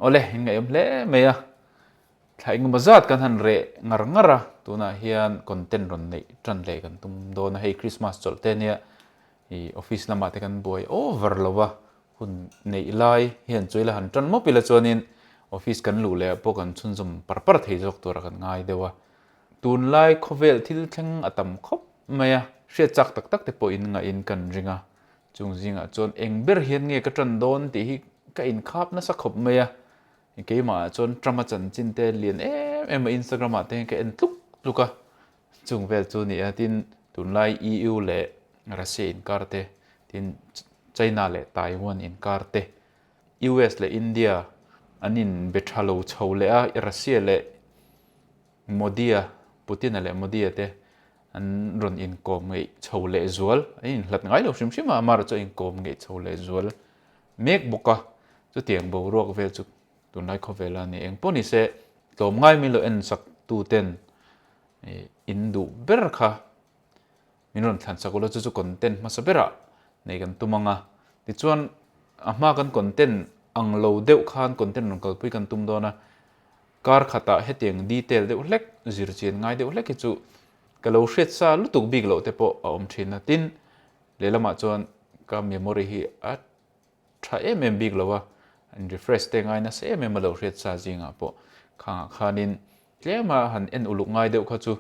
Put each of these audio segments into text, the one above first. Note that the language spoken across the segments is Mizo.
Awle, in ngaihawm hle mai a. Thla engemaw zat kan han reh ngar ngar a, tunah hian content rawn neih tan leh kan tum dawn a, hei Christmas chawlh te ania ih office lamah te kan buai over lo va, hun neih lai hian chu ila han tan mawp ila chuanin office kan luh leh ah pawh kan chhunzawm par par thei zawk tura kan ngai deuh a. Tunlai khawvel thil thleng a tam khawp mai a, hriat chak tak tak te pawh in ngaih in kan ring a, chung zingah chuan eng ber hian nge ka tan dawn tih hi ka inkhap nasa khawp mai a, Keimah ah chuan Trump-a chanchin te lian em em a Instagram ah te hian ka en tluk tluk a, chung vel chu ni a, tin tunlai EU leh Russia inkar te, tin China leh Taiwan inkar te, US leh India an in be tha lo chho leh a, Russia leh Modi-a, Putin-a leh Modi-a te an rawn inkawm ngeih chho leh zual, an inhlat ngai lo hrim hrim a, amaherawhchu chu a inkawm ngeih chho leh zual mek bawk a, chutiang boruak vel chu tunlai khawvel a ni. Eng pawh ni se tlawm ngai min lo en sak tu ten in duh ber kha min rawn thlan sak ula chu chu content hmasa berah nei kan tum ang a. Tichuan a hma kan content ang lo deuh khan content rawn kalpui kan tum dawn a, kar khatah hetiang detail deuh hlek zir chian ngai deuh hlek hi chu ka lo hriat sa lutuk bik loh te pawh a awm thin a. Tin, Lehlamah chuan ka memory hi a tha em em bik lo a, an refresh te ngai nasa em em a lo hriat sa zingah pawh khangah khanin tlema han en uluk ngai deuh kha chu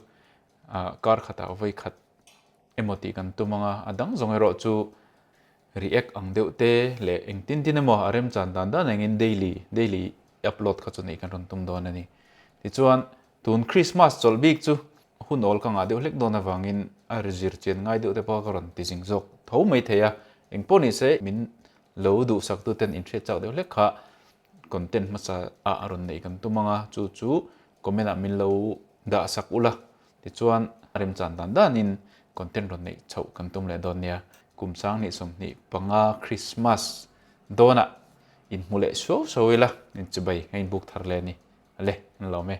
kar khatah vawi khat emaw tih kan tum ang a, a dang zawng erawh chu react ang deuh te leh engtin tin emaw a remchan dan dan engin daily daily upload kha chu neih kan rawn tum dawn a ni. Tichuan Tun Christmas chawlh bik chu hun awl ka ngah deuh hlek dawn avangin a rizir chian ngai deuh te pawh ka rawn ti zing zawk tho mai thei a, engpawh ni se min lo duhsak tu ten inhriat chak deuh hlek kha content hmasa ah a rawn neih kan tum ang a, chu chu comment ah min lo dah sak ula tichuan a remchan dan danin content rawn neih chhoh kan tum leh dawn nia. Kum 2025 Christmas dawnah inhmu leh suau suau ila inchibai ka inbuk thar leh a ni. Ale, an lawm e.